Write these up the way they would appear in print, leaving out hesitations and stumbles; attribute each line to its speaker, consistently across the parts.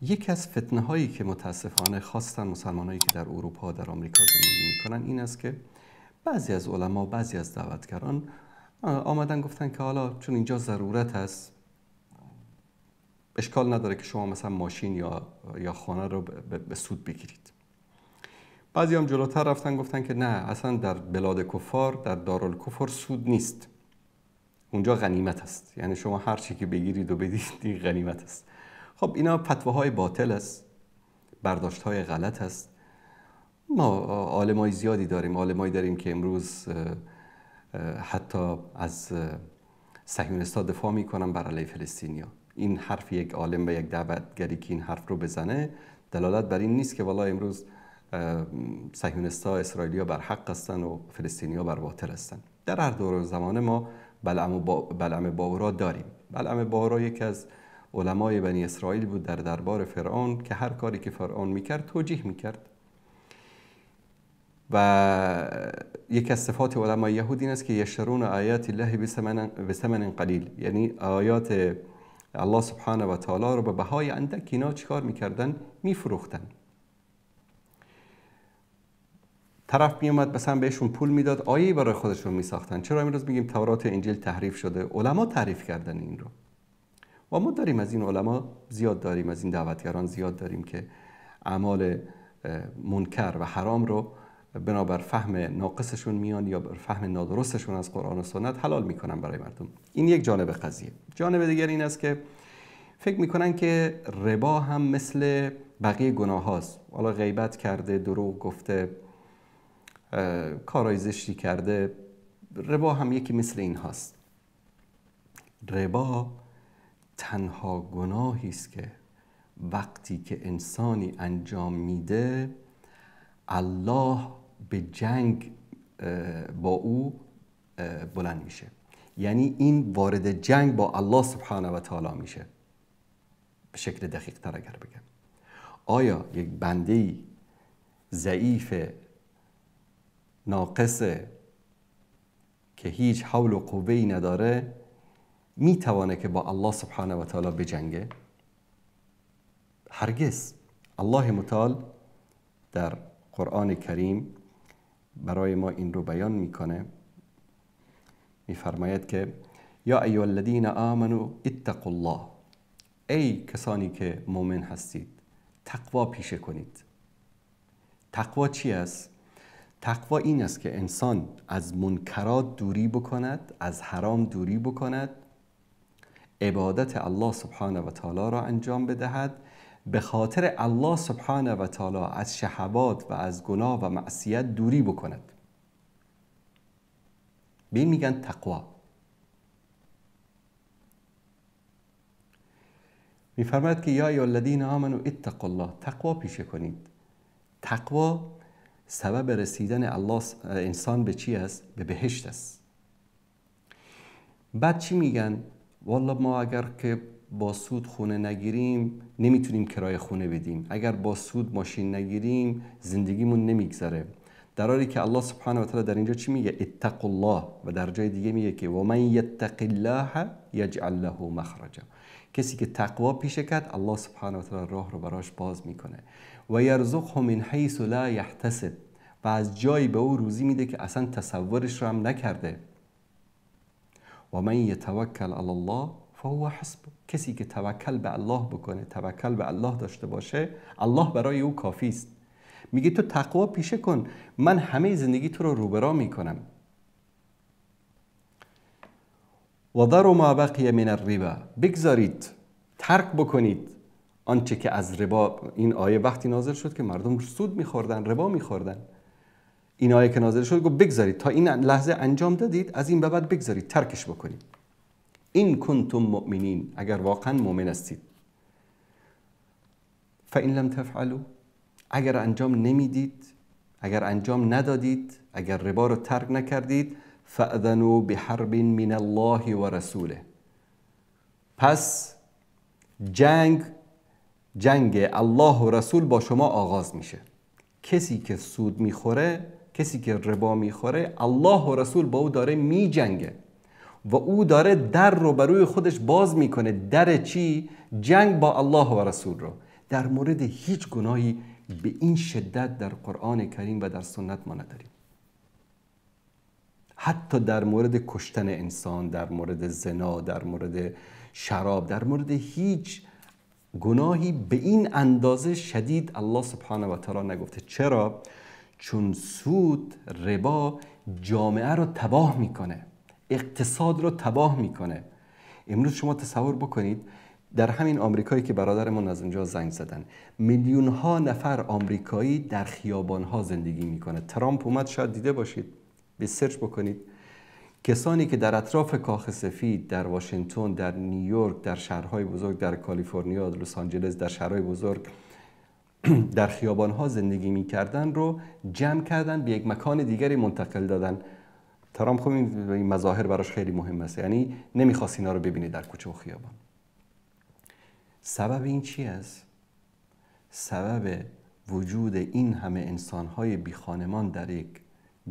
Speaker 1: یکی از فتنه هایی که متاسفانه خواستن مسلمانایی که در اروپا، در آمریکا زندگی میکنن این است که بعضی از علما، بعضی از دعوتگران آمدن گفتن که حالا چون اینجا ضرورت هست، اشکال نداره که شما مثلا ماشین یا خانه رو به سود بگیرید. بعضی هم جلوتر رفتن گفتن که نه، اصلا در بلاد کفار، در دارالکفر سود نیست، اونجا غنیمت است، یعنی شما هر چی که بگیرید و بدید این غنیمت است. خب اینا فتواهای باطل است، برداشت‌های غلط است. ما عالمای زیادی داریم، عالمایی داریم که امروز حتی از صهیونیست‌ها دفاع میکنن بر علیه فلسطینیا. این حرف یک عالم و یک دعوتگری که این حرف رو بزنه دلالت بر این نیست که والله امروز صهیونیست‌ها، اسرائیلیا بر حق هستن و فلسطینیا بر باطل هستن. در هر دور زمان ما بلعم باورا داریم. بلعم باورا یکی از علمای بنی اسرائیل بود در دربار فرعون که هر کاری که فرعون میکرد توجیه میکرد. و یکی از صفات علمای یهود این است که یشترون آیات الله بثمن قلیل، یعنی آیات الله سبحانه و تعالی رو به بهای اندک اینا چیکار میکردن؟ میفروختن. طرف میومد مثلا بهشون پول میداد، آیه برای خودشون میساختن. چرا امروز میگیم تورات و انجیل تحریف شده؟ علما تحریف کردن این رو. و ما داریم از این علما زیاد داریم، از این دعوتگران زیاد داریم که اعمال منکر و حرام رو بنابر فهم ناقصشون میان یا بر فهم نادرستشون از قرآن و سنت حلال میکنن برای مردم. این یک جانب قضیه. جانب دیگر این است که فکر میکنن که ربا هم مثل بقیه گناه هاست. حالا غیبت کرده، دروغ گفته، کارهای زشتی کرده، ربا هم یکی مثل این هاست. ربا تنها گناهی است که وقتی که انسانی انجام میده الله به جنگ با او بلند میشه، یعنی این وارد جنگ با الله سبحانه و تعالی میشه. به شکل دقیق تر اگر بگم، آیا یک بنده‌ای ضعیف ناقص که هیچ حول و قوه‌ای نداره میتوانه که با الله سبحانه و تعالی بجنگه؟ هرگز. الله متعال در قرآن کریم برای ما این رو بیان میکنه، میفرماید که یا ایها الذین آمنوا اتقوا الله، ای کسانی که مؤمن هستید تقوا پیشه کنید. تقوا چی است؟ تقوا این است که انسان از منکرات دوری بکند، از حرام دوری بکند، عبادت الله سبحانه و تعالی را انجام بدهد، به خاطر الله سبحانه و تعالی از شهوات و از گناه و معصیت دوری بکند. به این میگن تقوا. میفرماید که یا ایها الذین آمنوا اتقوا الله، تقوا پیشه کنید. تقوا سبب رسیدن الله انسان به چی است؟ به بهشت است. بعد چی میگن؟ والله ما اگر که با سود خونه نگیریم نمیتونیم کرایه خونه بدیم، اگر با سود ماشین نگیریم زندگیمون نمیگذره. در حالی که الله سبحانه و تعالی در اینجا چی میگه؟ اتقوا الله. و در جای دیگه میگه که و من یتق الله یجعل له مخرجا. کسی که تقوا پیشه کرد الله سبحانه و تعالی راه رو براش باز میکنه. و یرزقه من حیث لا یحتسب، و از جایی به او روزی میده که اصلا تصورش رو هم نکرده. و من یتوکل علی الله فهو حسبه. کسی که توکل به الله بکنه، توکل به الله داشته باشه، الله برای او کافی است. میگه تو تقوا پیشه کن، من همه زندگی تو رو روبرا میکنم. و ذروا ما بقی من الربا، بگذارید، ترک بکنید آنچه که از ربا. این آیه وقتی نازل شد که مردم سود میخوردن، ربا میخوردن. این آیه که نازل شد گفت بگذارید، تا این لحظه انجام دادید، از این به بعد بگذارید، ترکش بکنید. این کنتم مؤمنین، اگر واقعا مؤمن هستید. فإن لم تفعلوا، اگر انجام نمیدید، اگر انجام ندادید، اگر ربا رو ترک نکردید، فأذنوا بحرب من الله و رسوله، پس جنگ الله و رسول با شما آغاز میشه. کسی که سود میخوره، کسی که ربا میخوره، الله و رسول با او داره میجنگه و او داره در رو بروی خودش باز میکنه. در چی؟ جنگ با الله و رسول رو. در مورد هیچ گناهی به این شدت در قرآن کریم و در سنت ما نداریم. حتی در مورد کشتن انسان، در مورد زنا، در مورد شراب، در مورد هیچ گناهی به این اندازه شدید الله سبحانه و تعالی نگفته. چرا؟ چون سود، ربا جامعه رو تباه میکنه، اقتصاد رو تباه میکنه. امروز شما تصور بکنید در همین آمریکایی که برادرمون از اونجا زنگ زدن، میلیون ها نفر آمریکایی در خیابان ها زندگی میکنه. ترامپ اومد، شاید دیده باشید، به search بکنید، کسانی که در اطراف کاخ سفید، در واشنگتن، در نیویورک، در شهرهای بزرگ، در کالیفرنیا، لس آنجلس، در شهرهای بزرگ در خیابانها زندگی میکردن رو جمع کردن، به یک مکان دیگری منتقل دادن. ترامپ خب این مظاهر براش خیلی مهم است، یعنی نمیخواست اینا رو ببینه در کوچه و خیابان. سبب این چی است؟ سبب وجود این همه انسانهای بی خانمان در یک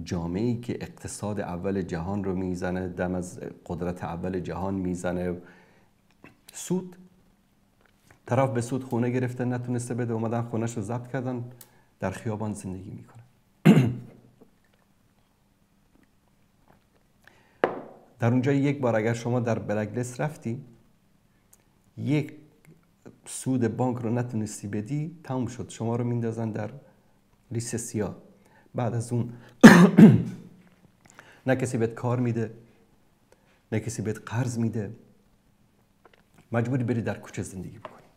Speaker 1: جامعه‌ای که اقتصاد اول جهان رو میزنه، دم از قدرت اول جهان میزنه، سود. طرف به سود خونه گرفته، نتونسته بده، اومدن خونه‌ش رو ضبط کردن، در خیابان زندگی میکنه. در اونجا یک بار اگر شما در بلک لیست رفتی، یک سود بانک رو نتونستی بدی، تموم شد، شما رو میندازن در لیست سیاه. بعد از اون نه کسی بهت کار میده، نه کسی بهت قرض میده، مجبوری بری در کوچه زندگی بکنی.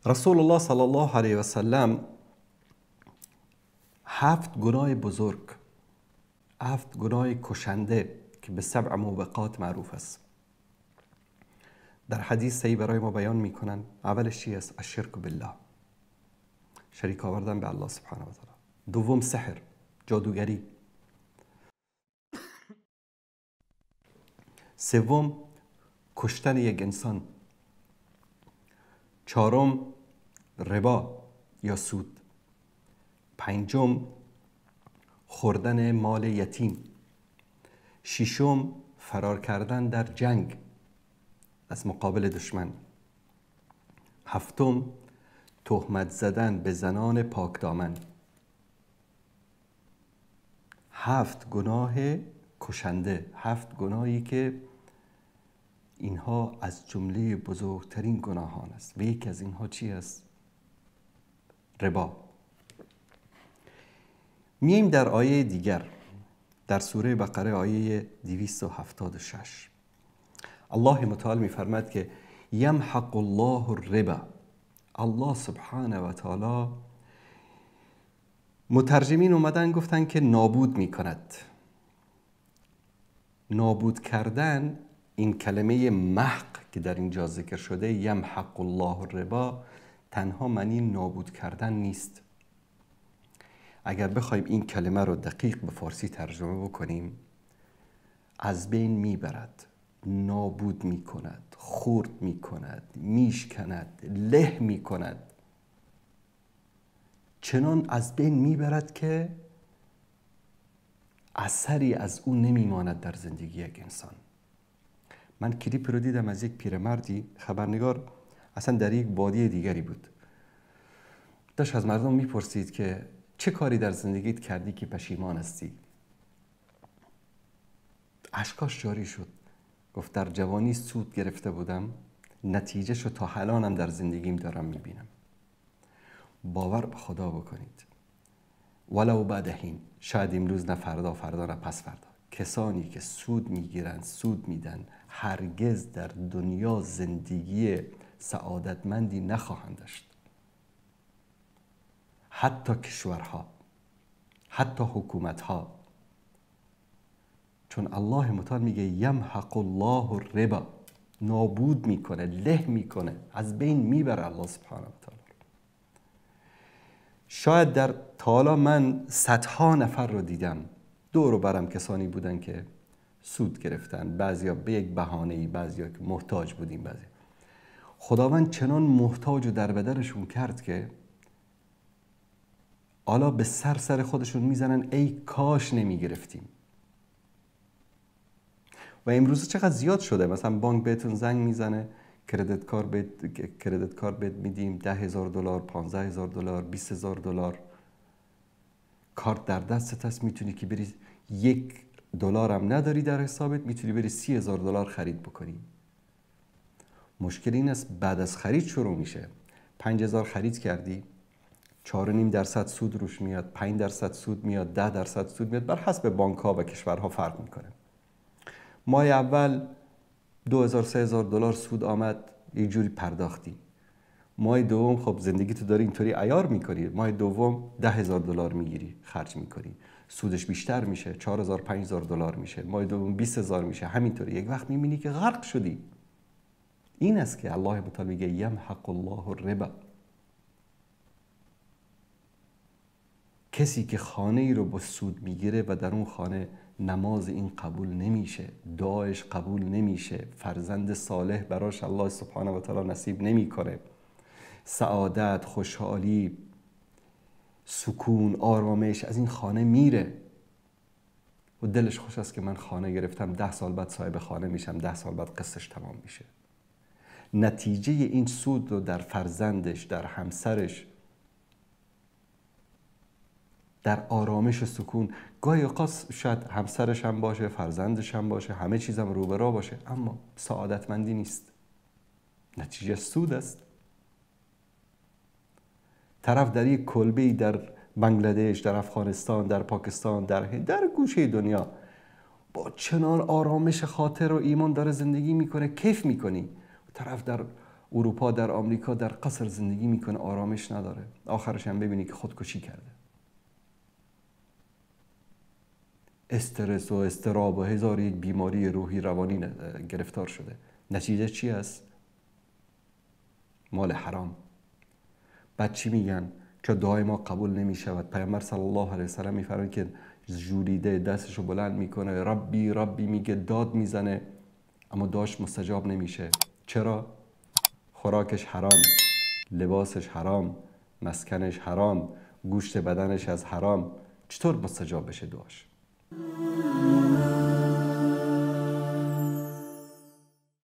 Speaker 1: رسول الله صلی الله علیه و سلم 7 گناه بزرگ، 7 گناه کشنده که به 7 موبقات معروف است، در حدیث صحیح برای ما بیان میکنن. اولش چی است؟ الشرک بالله، شریک آوردن به الله سبحانه و تعالی. دوم سحر، جادوگری. سوم کشتن یک انسان. چهارم ربا یا سود. پنجم خوردن مال یتیم. ششم فرار کردن در جنگ از مقابل دشمن. هفتم تهمت زدن به زنان پاکدامن. 7 گناه کشنده، 7 گناهی که اینها از جمله بزرگترین گناهان است و یکی از اینها چی است؟ ربا. میایم در آیه دیگر، در سوره بقره آیه 276 الله متعال میفرماد که یمحق الله الربا. الله سبحانه و تعالی، مترجمین اومدن گفتن که نابود میکند. نابود کردن، این کلمه محق که در اینجا ذکر شده، یمحق الله الربا، تنها معنی نابود کردن نیست. اگر بخوایم این کلمه رو دقیق به فارسی ترجمه بکنیم، از بین میبرد، نابود میکند، خرد میکند، میشکند، له میکند، چنان از بین میبرد که اثری از او نمیماند در زندگی یک انسان. من کلیپ رو دیدم از یک پیرمردی، خبرنگار، اصلا در یک وادی دیگری بود، داشت از مردم میپرسید که چه کاری در زندگیت کردی که پشیمان هستی؟ اشکاش جاری شد. گفت در جوانی سود گرفته بودم، نتیجه شو تا الانم در زندگیم دارم میبینم. باور به خدا بکنید، ولو بعد حین، شاید امروز نه فردا، فردا نه پس فردا، کسانی که سود میگیرن، سود میدن، هرگز در دنیا زندگی سعادتمندی نخواهند داشت. حتی کشورها، حتی حکومتها. چون الله متعال میگه یمحق الله الربا، نابود میکنه، له میکنه، از بین میبره الله سبحانه و تعالی. شاید در تالا من صدها نفر رو دیدم، دور و برم کسانی بودن که سود گرفتن، بعضیا به یک بهانه‌ای، بعضیا که محتاج بودیم، بعضیا. خداوند چنان محتاج و در بدرشون کرد که حالا به سر خودشون میزنن، ای کاش نمیگرفتیم. و امروز چقدر زیاد شده، مثلا بانک بهتون زنگ میزنه credit card بهت میدیم $10,000، $15,000، $20,000. کارت در دستت هست، میتونی که بری $1 هم نداری در حسابت، میتونی بری $30,000 خرید بکنی. مشکل این است بعد از خرید شروع میشه. 5,000 خرید کردی، 4.5% سود روش میاد، 5% سود میاد، 10% سود میاد، بر حسب بانک ها و کشورها فرق میکنه. ماه اول 2,000 $3,000 سود آمد، یک جوری پرداختی. ماه دوم خب زندگی تو داری اینطوری عیار میکنی، ماه دوم $10,000 میگیری خرج میکنی، سودش بیشتر میشه، 4,000 $5,000 میشه، ماه دوم 20,000 میشه، همینطوری. یک وقت میبینی که غرق شدی. این است که الله متعال میگه یمحق الله الربا. کسی که خانه ای رو با سود میگیره و در اون خانه نماز این قبول نمیشه، دعایش قبول نمیشه، فرزند صالح براش الله سبحانه و تعالی نصیب نمیکنه، سعادت، خوشحالی، سکون، آرامش از این خانه میره و دلش خوش است که من خانه گرفتم، 10 سال بعد صاحب خانه میشم، 10 سال بعد قصهش تمام میشه. نتیجه این سود رو در فرزندش، در همسرش، در آرامش و سکون، گاهی اوقات شاید همسرش هم باشه، فرزندش هم باشه، همه چیزم روبرا باشه، اما سعادتمندی نیست. نتیجه سود است. طرف در یک کلبه‌ای در بنگلادش، در افغانستان، در پاکستان، در گوشه دنیا با چنان آرامش خاطر و ایمان داره زندگی میکنه، کیف میکنی. طرف در اروپا، در آمریکا، در قصر زندگی میکنه، آرامش نداره. آخرش هم ببینی که خودکشی کرده. استرس و اضطراب و هزار یک بیماری روحی روانی گرفتار شده. نتیجه چی است؟ مال حرام. بعد چی میگن؟ که دعای ما قبول نمی شود. پیامبر صلی الله علیه وسلم میفرماید که ژولیده دستشو بلند میکنه، ربی ربی میگه، داد میزنه، اما دعاش مستجاب نمیشه. چرا؟ خوراکش حرام، لباسش حرام، مسکنش حرام، گوشت بدنش از حرام. چطور مستجاب بشه دعاش؟